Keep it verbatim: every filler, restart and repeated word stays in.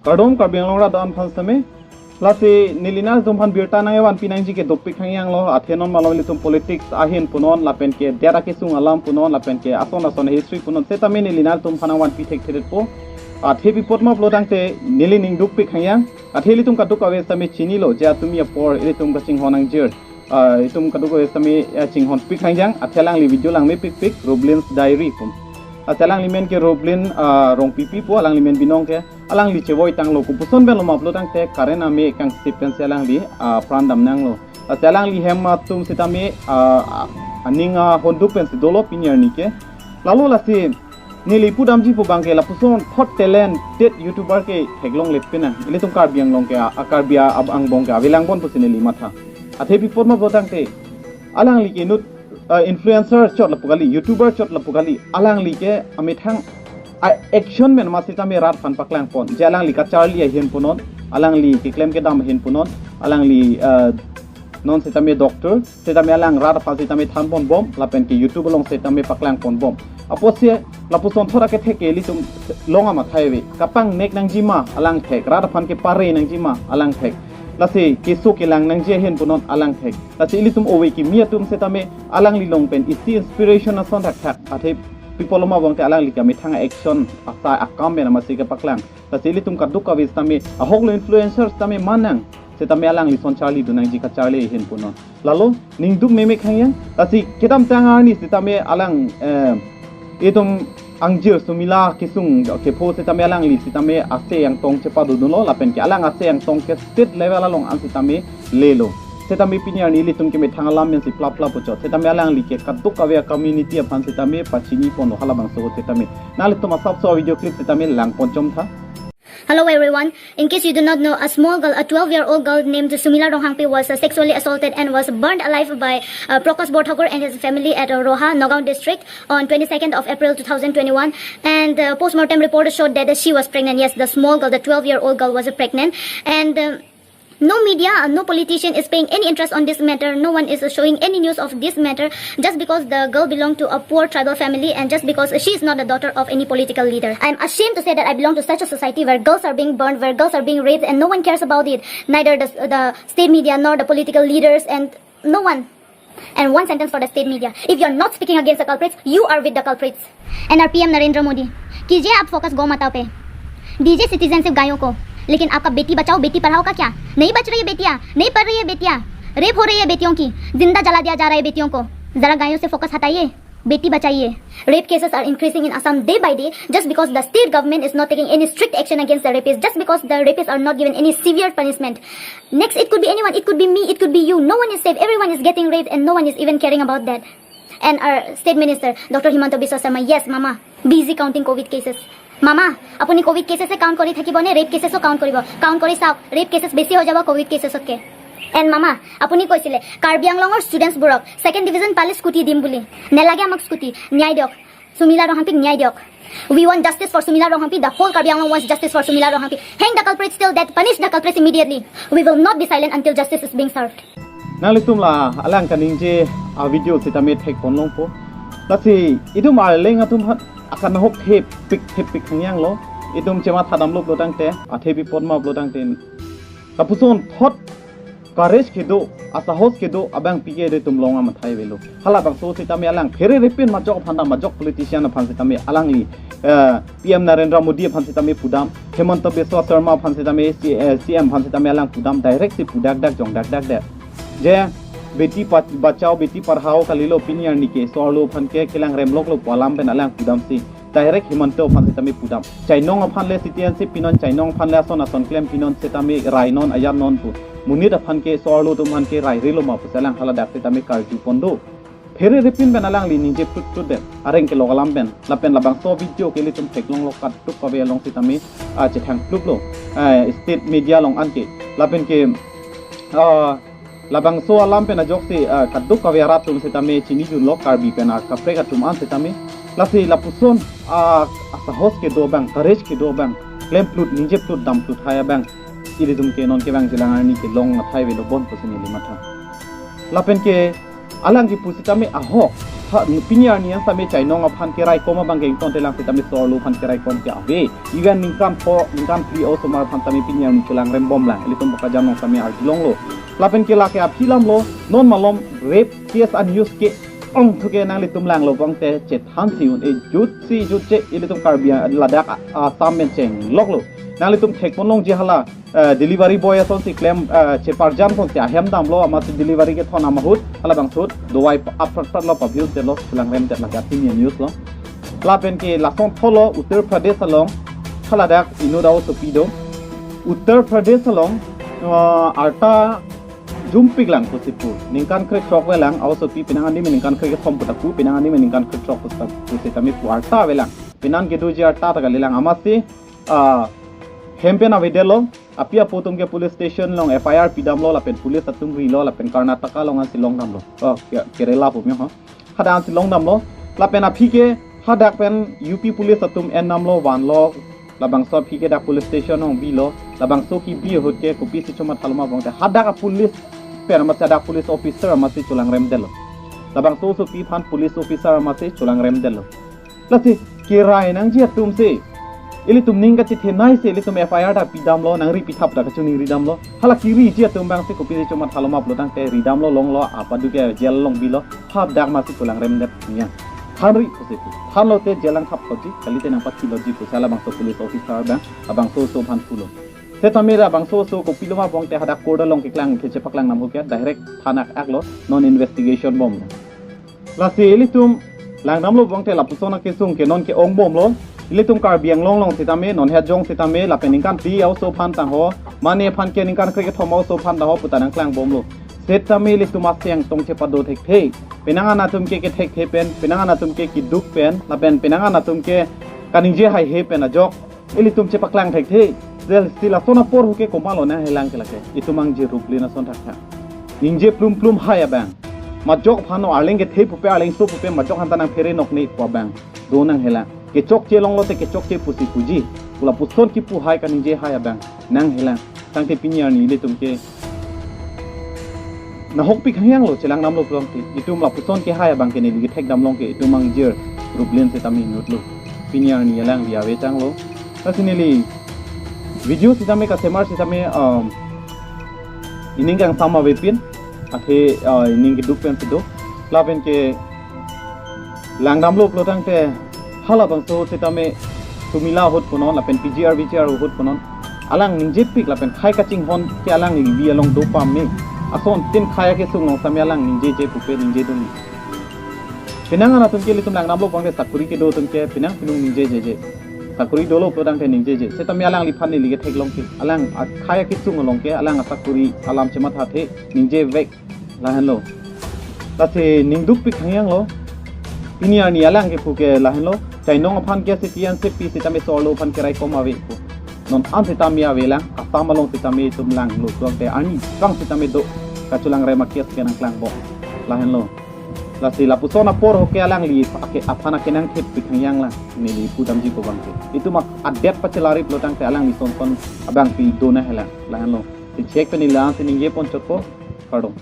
Kardom Karbi Anglong rat do-an aphan sitame. Lasi neli nanglitum aphan birta nangvanpi nangji ke dopik hangyang lo, athe non malom ilitum politics ahin punon, lapen ke det akesung alam punon, lapen ke ason ason history punon, sitame neli nanglitum aphan nangvanpi thekthedetpo. Athe pi apot ma pulo tangte neli ning dopik hangyang. Athe ilitum kadokave sitame chinilo, je atumi apor ilitum kachinghon nangjir. Ah, itum kadokave sitame, eh, chinghonpik hangyang, athe alangli video langmepikpik, Roblin's Diary pu. Athe alangli men ke Roblin, ah, Rongpipi pu, alangli men binong ke, alangli chevoi tanglo, kopuson pen lo ma pulo tangte current ame kangsip pensi alangli, ah, pran damnanglo. Athe alangli hem atum sitame, ah, ah, aning ahonduk pensi dolo pini arni ke. Lalo lasi neli pudamji pu abang ke lapuson thot talented YouTuber ke theklongle pinang. Ilitum Karbi Anglong ke a, a Karbi a, ab angbong ke avelang bon pusi neli matha. Athe pi apot ma pulo tangte alangli ke inut, eh, influencer chot lapu kali, YouTuber chot lapu kali, alangli ke amethang a-action pen ma sitame rat aphan paklangpon. Je alangli kacharli ahin punon, alangli keklem kedam ahin punon, alangli, eh, non sitame doctor, sitame alang rat aphan sitame thanponbom, lapen ke YouTube along sitame paklangponbom. Apotsi lapuson thot akethek ke ilitum long amathai ave. Kapangnek nangji ma alangthek, rat aphan kepare nangji ma alangthek. Lasi keso kelang nangji ahin punon alangthek. Lasi ilitum ove kimi atum sitame alangli along pen isi inspiration ason thakthak. Athe pi apot lo ma pulo tangte alangli ke amethang action asai akam pen amatsi kepaklang. Lasi ilitum kadokave sitame ahok lo, influencer sitame manang, sitame alangli ason charlidun nangji, kacharli ahin punon. Lalo ning duk memek hangyang. Lasi kedamtang arni sitame alang, eh, itum angjir Sumila kesung kepho sitame alangli sitame ase angtong chepadodunlo, lapen ke alang ase angtong ke state level along an sitame lelo. Sitame pini arni ilitum kemethang alam pensi plap plap puchot. Sitame alangli ke kadokave a-community aphan sitame pachiniponlo halabangso sitame. Nanglitum asapso video clip sitame langponchomtha. Hello everyone. In case you do not know, a small girl, a twelve-year-old girl named Sumila Ronghangpi was uh, sexually assaulted and was burned alive by uh, Prakash Borthakur and his family at uh, Roha, Nagaon district on twenty-second of April two thousand twenty-one. And uh, post-mortem report showed that uh, she was pregnant. Yes, the small girl, the twelve-year-old girl was uh, pregnant. And uh, no media, uh, no politician is paying any interest on this matter. No one is uh, showing any news of this matter just because the girl belonged to a poor tribal family and just because she is not the daughter of any political leader. I am ashamed to say that I belong to such a society where girls are being burned, where girls are being raped, and no one cares about it. Neither the, the state media nor the political leaders, and no one. And one sentence for the state media. If you are not speaking against the culprits, you are with the culprits. And our P M Narendra Modi, कीजिए आप फोकस गौ माताओं पे, दीजिए सिटीजनशिप गायों को, लेकिन आपका बेटी बचाओ बेटी पढ़ाओ का क्या? नहीं बच रही है बेटियां, नहीं पढ़ रही है बेटियां, रेप हो रही है बेटियों की, जिंदा जला दिया जा रहा है बेटियों को। जरा गायों से फोकस हटाइए, बेटी बचाइए. Rape cases are increasing in Assam day by day just because the state government is not taking any strict action against the rapists, just because the rapists are not given any severe punishment. Next, it could be anyone, it could be me, it could be you. No one is safe. Everyone is getting raped and no one is even caring about that. And our state minister, Doctor Himanta Biswa Sarma, yes, mama, busy counting COVID cases. মামা, আপুনি কভিড কেছেছে কাউণ্ট কৰি থাকিব নে ৰেপ কেছেছো কাউণ্ট কৰিব? কাউণ্ট কৰি চাওক, ৰেপ কেছেছ বেছি হৈ যাব কভিড কেছেছতকে. এণ্ড মামা, আপুনি কৈছিলে কাৰ্বি আংলঙৰ ষ্টুডেণ্টছবোৰক ছেকেণ্ড ডিভিজন পালে স্কুটি দিম বুলি। নেলাগে আমাক স্কুটি, ন্যায় দিয়ক, সুমিলা ৰংহাংপীক ন্যায় দিয়ক. We want justice for Sumila Ronghampi. The whole Karbi Anglong wants justice for Sumila Ronghampi. Hang the culprits till death. Punish the culprits immediately. We will not be silent until justice is being served. Nanglitum la alang kaningje a video sitame thekponlongpo. Lasi itum arleng atum aphan akan ahok thepik thepik hangyang lo. Itum chematha damlo pulo tangte, athe pi apot ma pulo tangte, lapuson thot courage kedo, asahos kedo abangpi ke ilitum long amathai avelo. Halabangso sitame alang phererepin majok aphan dam, majok politician aphan sitame alangli, eh, P M Narendra Modi aphan sitame pudam, Himanta Biswa Sarma aphan sitame, C-, eh, C M aphan sitame alang pudam, direct si pudak dak jong dak dak dak. Je beti pa-, bachao beti padhao kalilo, pini arni ke so-arlo aphan ke kelang remloklo pu alam pen alang pudamsi direct Himanta aphan sitame pudam. Chainong aphan le citizenship pinon, chainong aphan le ason ason klem pinon, sitame rai non, ayat non pu. Monit aphan ke, so-arlo atum aphan ke rairilo ma pusi alang haladak sitame karjupon do. Phererepin pen alangli ningje plutplut det, areng kelok alam pen. Lapen labangso video ke ilitum theklonglo, kadokave along sitame, ah, chethang plutlo, ah, state media along anke. Lapen ke, ah, labangso alam pen ajoksi, ah, kadokave arat atum sitame chinidunlo, Karbi pen akaprek atum an sitame. Lasi lapuson, ah, asahos kedo abang, courage kedo abang, klemplut, ningjeplut, damplut hai abang ilitum ke non kevang jilang arni ke long athai avelo bon pusi neli matha. Lapen ke alang kipu sitame ahok, Ha, pini arni an sitame chainong aphan keraikom abang ke ingtonte lang sitame so-arlo aphan keraikom ke ave. Even ningkan pho, ningkan phli osomar aphan sitame pini arni chelangrem bomlang. Ilitum Bokajan along sitame arjulonglo. Lapen ke lake aphi alam lo, non malom rape case a-news ke-ong thu ke nanglitum langlo abang te chethan si un-e jutsi jutche ilitum Karbi a-, ladak a-, Assam pen chengloklo. Nanglitum thekponlongji hala, eh, delivery boy asonsi klem, eh, cheparjan ponsi ahem damlo, amatsi delivery kethon amahut, halabangso ahut dawai pa-, aprat prat lo, pabhil te lo, chelangrem te laga pini a-news lo. Lapen ke lason tholo Uttar Pradesh along, haladak inut a-osopi do. Uttar Pradesh along, eh, arta jumpik lang pusi pu. Ningkan krethrok avelang a-osopi, penang anime ningkan kre kethom pu ta pu, penang anime ningkan krethrok pu ta pu sitame pu arta avelang. Penan kedoji arta ta kalilang amatsi, ah, hem pen avedetlo, api apo atum ke police station along F I R pidamlo, lapen police atum rilo, lapen Karnataka along ansi longdamlo. Oh, ke-, Kerala pu me ho. Hadak ansi longdamlo, lapen aphi ke hadak pen U P police atum endamlo, vanlo, labangso aphi ke dak police station along bilo, labangso kebi ahut ke kopisi chomathaloma abang te hadak a-police pen amatsi hadak police officer amatsi chelangrem detlo. Labangso osopi aphan police officer amatsi chelangrem detlo. Lasi kerai nangji atum si, ilitum ning kachethenei si ilitum F I R ta pidamlo, nangri pithap ta kachiningri damlo. Hala keriji atum abang si kopisi chomathaloma pulo tangte ridamlo, longlo, apadu ke jail along bilo, hadak amatsi chelangrem det niya. Thanri pusi pu. Thanlote jail angthap thotji, kalite nangpathiloji pusi halabangso police officer abang, labangso oso aphan pulo. Setame labangso oso kopiloma abang te hadak court along keklang ke chepaklangdam ho ke, direct thana aklo, non investigation bomlo. Lasi ilitum langdamlo abang te lapuson akesung ke non ke-ong bomlo. Ilitum Karbi Anglong along sitame, non het jong sitame, lapen ningkan phli a-oso aphan tangho, mane aphan ke ningkan kre kethom a-oso aphan tangho puta nangklang bomlo. Setame ilitum aseng tong chepado thekthe. Penang an atum ke kethekthe pen, penang an atum ke keduk pen, lapen penang an atum ke kaningje haihe pen ajok ilitum chepaklang thekthe. Jel si lason apor ho ke komatlo nanghelang ke lake. Itum angji rup le lason thakthak. Ningje plum plum hai abang. Majok aphan o arleng kethe pupe, arlengso pupe, majok aphan ta nangphere nokne pu abang do nanghelang. Kechokche longlote kechokche pusi puji. Pu lapuson kipu hai kaningje hai abang nanghelang. Tangte pini arni ilitum ke nahokpik hangyang lo, chelangdamlo pulote. Itum lapuson kehai abang ke neli kethekdamlong ke itum angji rup le setame inutlo. Pini arni alangli ave changlo. Lasi neli video sitame kasemar sitame, um, ining kangsam avepin, athe, uh, ining keduk pen si do. Lapen ke langdamlo pulo tangte halabangso sitame Sumila ahut punon, lapen P G R V G R ahut punon. Alang ningjepik lapen khei kachinghon ke alangli bi along do pame. Asontin khei akesung along sitame alang ningjeje pupe ningjedun. Penang an atum ke ilitum langdamlo abang te sakori kedo atum ke penang penung ningjejeje. Sakori dolo pulo tangte ningjeje. Setame alangliphan neli ketheklong ke, alang a-, khei akesung along ke, alang asakori alam chemathathe, ningjevek, lahenlo. Lasi ning dukpik hangyang lo. Pini arni alang kepu ke lahenlo. Chainong aphan ke siti an sepi sitame so-arlo aphan keraikom ave pu. Non an sitame avelang, Assam along sitame itum langlo, tangte arni bang sitame do kachelangrem a-case ke nangklang bom. Lahenlo. Lasi lapuson apor ho ke alangli ake aphan akenangthepik hangyang lang. Neli pudamji ko abang ke. Itum ak-, adet pachelari pulo tangte alangli sonson abang pi do nanghelang. Lahenlo. Si chek pen neli la-ansi ningje ponchotpo. Kardom.